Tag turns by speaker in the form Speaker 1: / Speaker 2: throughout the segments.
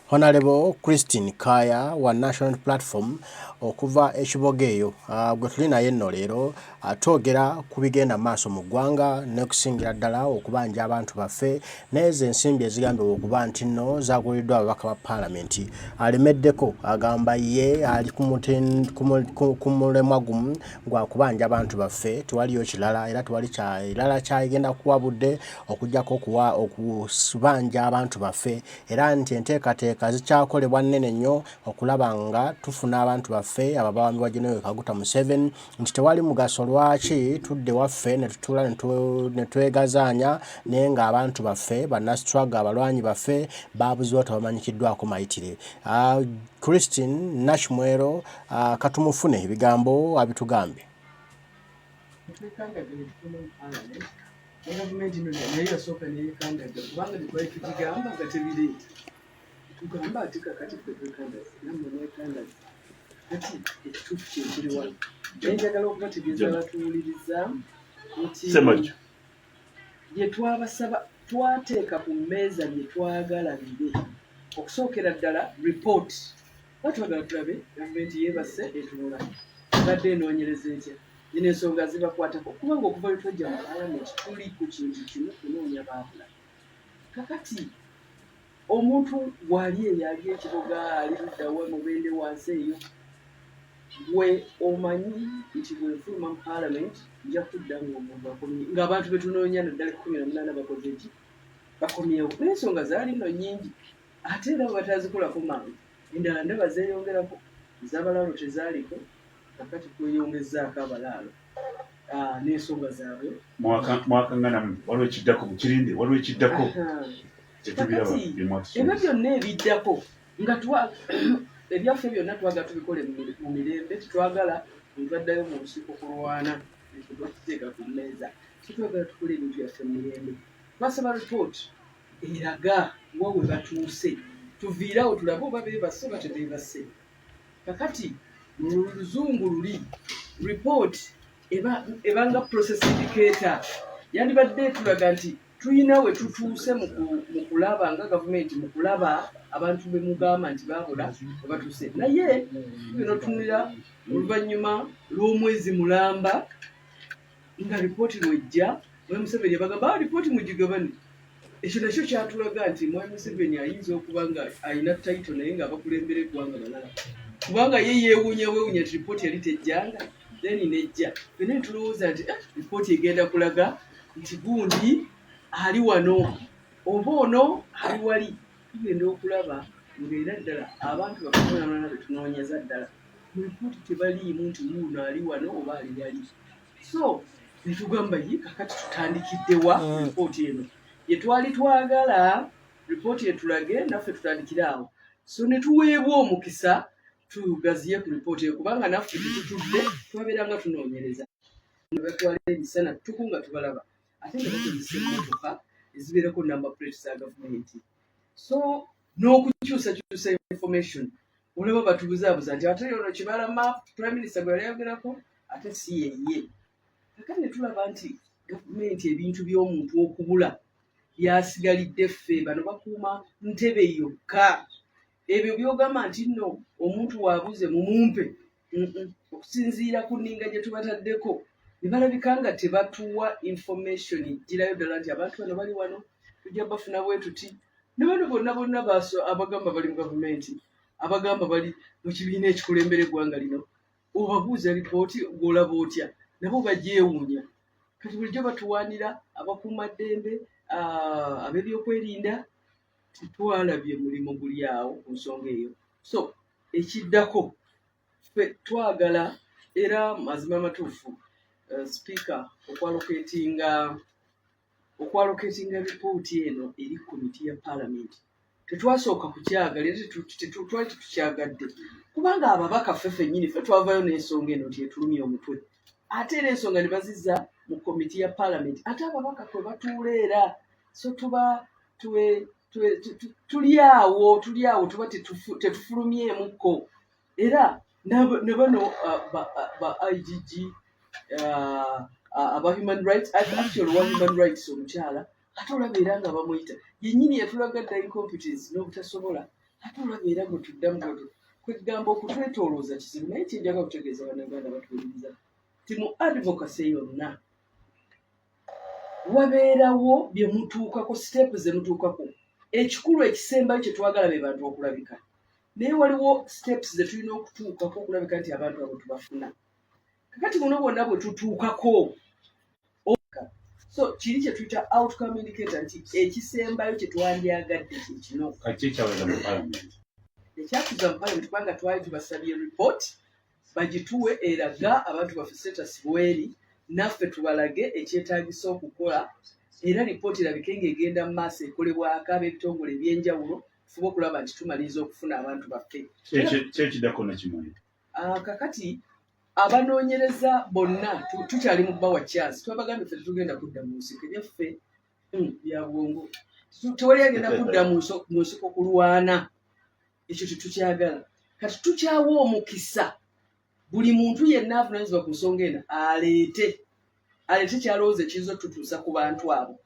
Speaker 1: Honorable Christine Kaya wa National Platform okuva e Kiboga eyo gwe tuli naye nno leero twogera ku bigenda maaso mu ggwanga n'okusingira ddala okubanja abantu baffe n'ezo ensimbi ezigambibwa okuba nti nno zaguliddwa ababaka ba paalamenti. Alemeddeko agamba ye ali ku mulemwa gumu gwa kubanja abantu baffe, tewaliyo kirala era tewali kirala kyagenda kuwa budde okuggyako okuwa okubanja abantu baffe era nti enteekateeka zikyakolebwa nnene nnyo okulaba nga tufuna abantu baffe abo abawambibwa Gen. Kaguta Museveni nti tewali mugaso lwaki tudde waffe ne tutuula ne twegazaanya naye ng'abantu baffe bannastruggle abalwanyi baffe baabuzibwa tebamanyikiddwako mayitire. Christine Nakimwero katumufune ebigambo abitugambe.
Speaker 2: Ne gavumenti eno nayo yasooka neyekandaga kubanga tetwali tugigamba nga tebireeta tugamba ati kakati ffe twekandaze nammwe mwekandaze kati ekituufu kyekiri wano. Naye njagala okubategeeza abatuwuliriza nti bye twabasaba twateeka ku mmeeza bye twagala bibe okusookera ddala report oba twagala tulabe gavumenti yeebase etunula ebadde enoonyereza etya. Zino ensonga zibakwatako kubanga okuva lwe twajja mu palamenti tuli ku kintu kimu kunoonya baabula. Kakati omuntu bw'ali eyo ali ekiboga ali ludda wa Mubende wansi eyo gwe omanyi nti bwe nfuluma mu palamenti nja kudda ng'omuntu akomye ng'abantu be tunoonya naddala 18 bakoze ki bakomyewo. Naye ensonga zaali nno nnyingi ate era bwe batazikolako mangu endala ndaba zeeyongerako ez'abalaalo tezaaliko. Kakati tweyongezzaako abalaalo n'ensonga zaabwe.
Speaker 3: Mwakanganamu waliwo ekiddako mukirinde waliwo ekiddako tetubiraba.
Speaker 2: Ebyo byonna ebiddako nga ebyaffe byonna twagala tubikole mu mirembe, tetwagala muntu addayo mu nsiko kulwana, ekyo twakiteeka ku mmeeza. So twagala tukole ebintu byaffe mu mirembe. Twasaba report eraga wa we batuuse, tuviire awo tulabe oba beebase oba tebeebase. Kakati mu luzungu luli report ebanga process indicator yandibadde etulaga nti tulina we tutuuse mu kulaba nga gavumenti mu kulaba abantu be mugamba nti baabula we batuuse. Naye tugenda otunulira oluvannyuma lw'omwezi mulamba nga ripooti lwejja Mwami Museveni yabagamba ah, ripooti mugigabane. Ekyo nakyo kyatulaga nti Mwami Museveni ayinza okuba nga alina tayito naye ng'abakulembera eggwanga balala, kubanga ye yeewuunya weewuunya nti ripooti yali tejjanga then nejja. Ffenna ne tulowooza nti eh, ripooti egenda kulaga nti gundi ali wano oba ono ali wali. Tugenda okulaba ng'era ddala abantu baffe bonaboona be tunoonyeza ddala mu ripooti tebaliimu nti wuuno ali wano oba ali wali. So netugamba ye kakati tutandikidde wa ripooti eno ye twali twagala ripooti etulage naffe tutandikire awo. So ne tuweebwa omukisa tugaziye ku ripooti eyo kubanga naffe tetutudde twabeeranga tunoonyereza. Ne batwala emisana ttuku nga tubalaba ate nga bakozesa emmotoka ezibeerako number plate za gavumenti. So n'okukyusakyusa information olaba batubuzaabuza nti ate ono Kibalama prime minister gwe yali ayogerako ate si yeye. Kakati ne tulaba nti gavumenti ebintu by'omuntu okubula byasigalidde ffe bano bakuuma ntebe yokka. Ebyo by'ogamba nti nno omuntu waabuze mumumpe, okusinziira ku nninga gye tubataddeko ne balabika nga tebatuwa information ejjirayo ddala nti abantu bano bali wano tujja bafuna bwe tuti. Ne bano bonna bonna abagamba bali mu gavumenti, abagamba bali mu kibiina ekikulembera eggwanga lino, obabuuza lipooti gw'olaba otya nabo bagyewuunya. Kati bulijjo batuwaanira abakuumaddembe, ab'ebyokwerinda, tetwalabye mulimu guli awo ku nsonga eyo. So ekiddako ffe twagala era mazima amatuufu sipiika okwaloketinga ripooti eno eri komiti ya paalamenti. Tetwasooka kukyagala era twali tetukyagadde kubanga ababaka ffe ffennyini ffe twavayo n'ensonga eno nti etulumya omutwe, ate era ensonga ne bazizza mu komiti ya paalamenti ate ababaka kwe batuula era so tuba tuli awo tuli awo tuba tetufulumyemukko. Era ne bano ba IGG aba human rights, actually wa human rights omukyala Ate olaba era nga bamuyita yennyini yatulaga dda incompetence n'obutasobola, ate olaba era gwe tuddamu gwe kwegamba okutwetoolooza kizibu. Naye kyenjaga kutegeeza Bannayuganda batuwuliriza nti mu advocacy yonna wabeerawo bye mutuukako, step ze mutuukako. Ekikulu ekisembayo kye twagala be bantu okulabika, naye waliwo steps ze tulina okutuukako okulabika nti abantu abo tubafuna. Kakati buno bwonna bwe tutuukako, so kiri kye tuyita outcome indicator, nti ekisembayo kye twandyagadde kye kino.
Speaker 3: Kati ekyabaza mu parliament?
Speaker 2: Ekyatuza mu parliament, kubanga twali tubasabye report bagituwe eraga abantu baffe status bweri, naffe tubalage ekyetaagisa okukola, era lipooti erabike ng'egenda mu maaso ekolebwako ab'ebitongole ebyenjawulo, tufube okulaba nti tumaliriza okufuna abantu baffe.
Speaker 3: Kyekiddako nakimanyi.
Speaker 2: Ah, kakati abanoonyereza bonna tukyali mu bawa chance. Twabagambye ffe tetugenda kudda mu nsiko, ebyaffe bya bwongo. Tewali agenda kudda mu nsiko kulwana, ekyo tetukyagala. Kati tukyawa omukisa buli muntu yenna avunanyizibwa ku nsonga eno aleete kyalowooza ekiyinza otutuusa ku bantu abo.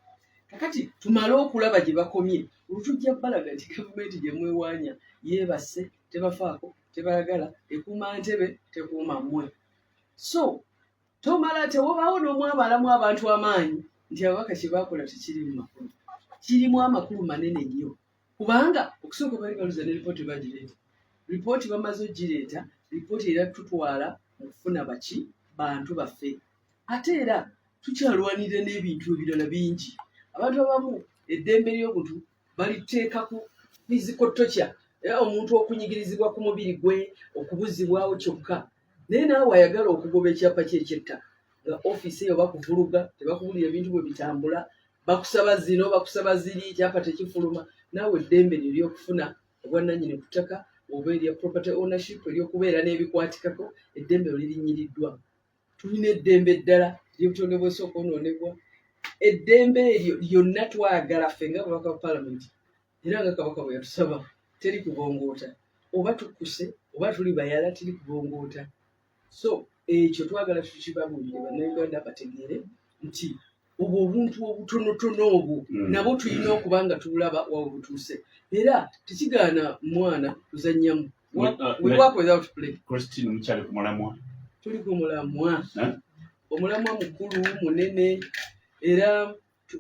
Speaker 2: Kakati tumale okulaba gye bakomye, olwo tujja balaga nti gavumenti gye mwewaanya yeebase, tebafaako, tebaagala, ekuuma ntebe, tekuuma mmwe. So tomala tewabaawo n'omwabalamu abantu amaanyi nti ababaka kye baakola tekirimu makulu. Kirimu amakulu manene nnyo, kubanga okusooka bali baluza ne ripooti bagireeta. Ripooti bamaze ogireeta, ripooti era tutwala mu kufuna baki bantu baffe. Ate era tukyalwanirira n'ebintu ebirala bingi. Abantu abamu eddembe ly'obuntu baliteeka ku physical torture, era omuntu okunyigirizibwa ku mubiri gwe, okubuzibwawo kyokka. Naye naawe ayagala okugoba ekyapa kye ekyettaka nga ofiisi eyo bakuvuluga, tebakubulira ebintu bwe bitambula, bakusaba zino, bakusaba ziri, ekyapa tekifuluma. Naawe eddembe lyo eryokufuna obwannannyini ku ttaka oba erya property ownership, eryokubeera n'ebikwatikako, eddembe lyo lirinyiriddwa. Tulina eddembe eddala ery'obutonde bw'ensi okwonoonebwa. Eddembe eryo lyonna twagala ffe nga ababaka ba palamenti, era nga Kabaka bwe yatusaba, teri kubongoota. Oba tukkuse oba tuli bayala, teri kubongoota. So ekyo twagala tukibabuulire Bannayuganda bategeere nti obwo obuntu obutonotono obwo nabwo tulina okuba nga tubulaba wawe butuuse, era tekigaana mwana kuzannyamu. We work without play.
Speaker 3: Christine, mukyali ku mulamwa?
Speaker 2: Tuli ku mulamwa. Omulamwa mukulu, munene, era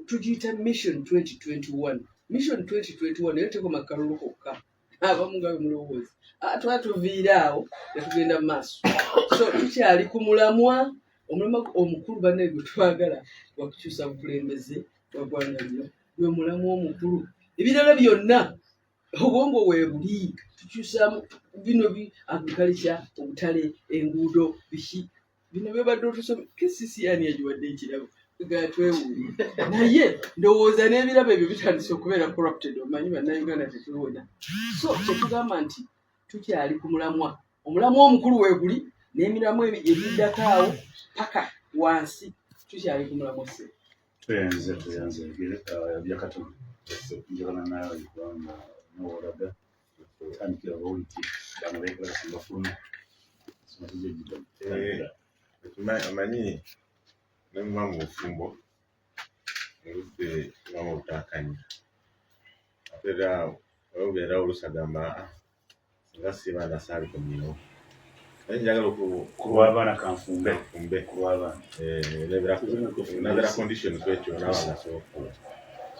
Speaker 2: tugiyita Mission 2021. Mission 2021 era tekoma kalulu kokka abamu nga bwe mulowooza. Ah, twatuviira awo netugenda mu maaso. So tukyali ku mulamwa. Omulamwa omukulu bannaye gwe twagala gwakukyusa bukulembeze bwa ggwanga lino, gwe mulamwa omukulu. Ebirala byonna obwongo weebuli, tukyusaamu bino agriculture, obutale, enguudo, biki bino byobadde otusoma. KCC ani yagiwadde ekirabo? Tugala twewuunye, naye ndowooza n'ebirabo ebyo bitandise okubeera corrupted. Omanyi Bannayuganda tetuwona. So kyetugamba nti tukyali ku mulamwa. Omulamwa omukulu weeguli n'emiramwa egiddako awo paka wansi, tukyali ku mulamwa se.
Speaker 3: Tweyanze, tweyanze Byakatonda. Njagala naawe kubanga nowolaga otandikira bawuliti bano beekalasi bafuluma.
Speaker 4: Omanyi nemuba mu bufumbo oludde mubamu obutakanya, ate era obeera oluusi agamba, "Ah, singa si baana saalikomyewo." Naye njagala
Speaker 3: Kulw'abaana kanfumbe.
Speaker 4: Nfumbe.
Speaker 3: Kulw'abaana.
Speaker 4: Nabeera condition kwekyo nawe nasobola okukola,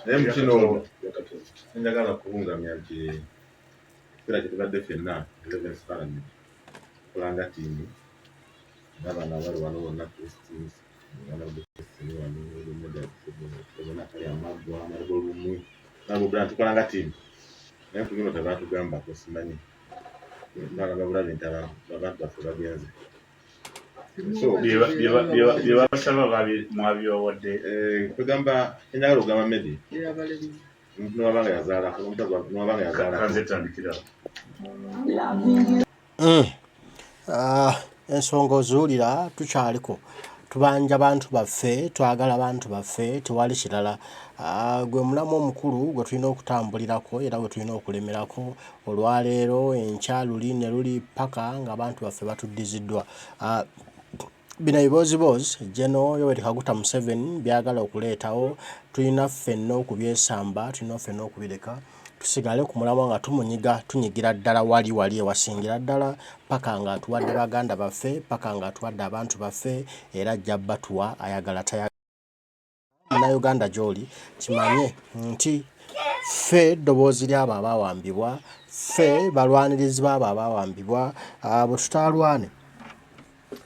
Speaker 4: naye mu kino njagala kubungamya nti ekiseera kyetubadde ffenna 11th Parliament tukola nga ttiimu n'abaana abali wano bonna, Christine, wano kali amaggwa amaligo lumu nagobula, tukola nga ttiimu. Naye ku bino tebatugambako, simanyi twalaba bulabi nti abantu baffe bagenze. So
Speaker 3: bye babasaba mwabibawadde?
Speaker 4: Kwegamba enjagala okugamba Medi nowabanga yazaalako, nowabanga yazaalako.
Speaker 3: Kanze tandikirawo.
Speaker 1: Ah, ensonga oziwulira, tukyaliko tubanja bantu baffe, twagala bantu baffe, tewali kirala. Ah, gwe mulamwa omukulu gwe tulina okutambulirako era gwe tulina okulemerako olwaleero, enkya, luli ne luli, paka ng'abantu baffe batuddiziddwa. Ah, Bino ebibooziboozi General Yoweri Kaguta Museveni by'ayagala okuleetawo tulina ffenna okubyesamba, tulina ffenna okubireka tusigale ku mulamwa nga tumunyiga, tunyigira ddala wali wali ewasingira ddala paka nga atuwadde baganda baffe, paka nga atuwadde abantu baffe era ajja batuwa ayagala tayagala. Munnayuganda gy'oli kimanye nti ffe ddoboozi ly'abo abaawambibwa, ffe balwanirizi b'abo abaawambibwa, bwe tutaalwane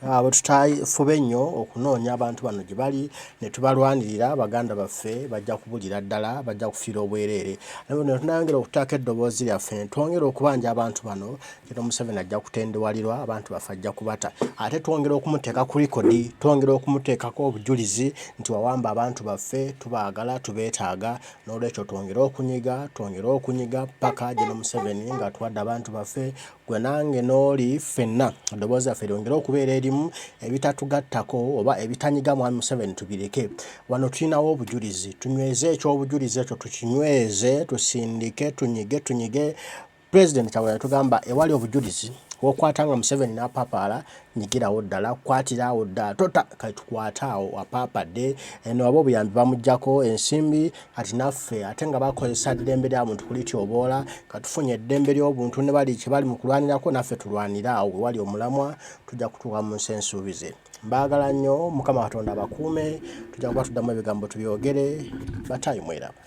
Speaker 1: bwe tutaafube nnyo okunoonya abantu bano gye bali ne tubalwanirira, baganda baffe bajja kubulira ddala, bajja kufiira obwereere. Naye bwe tunaayongera okutaako eddoboozi lyaffe ne twongera okubanja abantu bano, Kino Museveni ajja kutendewalirwa, abantu baffe ajja kubata. Ate twongera okumuteeka ku likodi, twongera okumuteekako obujulizi nti wawamba abantu baffe, tubaagala, tubeetaaga. N'olwekyo twongere okunyiga, twongere okunyiga paka General Museveni ng'atuwadde abantu baffe, gwe nange n'oli ffenna eddoboozi lyaffe lyongere okubeera erimu, ebitatugattako oba ebitanyiga Mwami Museveni tubireke. Wano tulinawo obujulizi, tunyweze eky'obujulizi ekyo tukinyweze, tusindike, tunyige, tunyige Pulezidenti Kyagulanyi yatugamba ewali obujulizi wokwata nga Museveni n'apapaala nyigirawo ddala kwatira awo ddala tota kati tukwate awo apaapadde eno aba obuyambi bamuggyako ensimbi kati naffe ate nga bakozesa ddembe lya muntu kulityoboola katufunye eddembe ly'obuntu ne bali kye bali mu kulwanirako naffe tulwanire awo wewali omulamwa tujja kutuuka mu nsi ensuubize. Mbaagala nnyo Mukama Katonda abakuume tujja kuba tuddamu ebigambo tubyogere bataayi mweraba.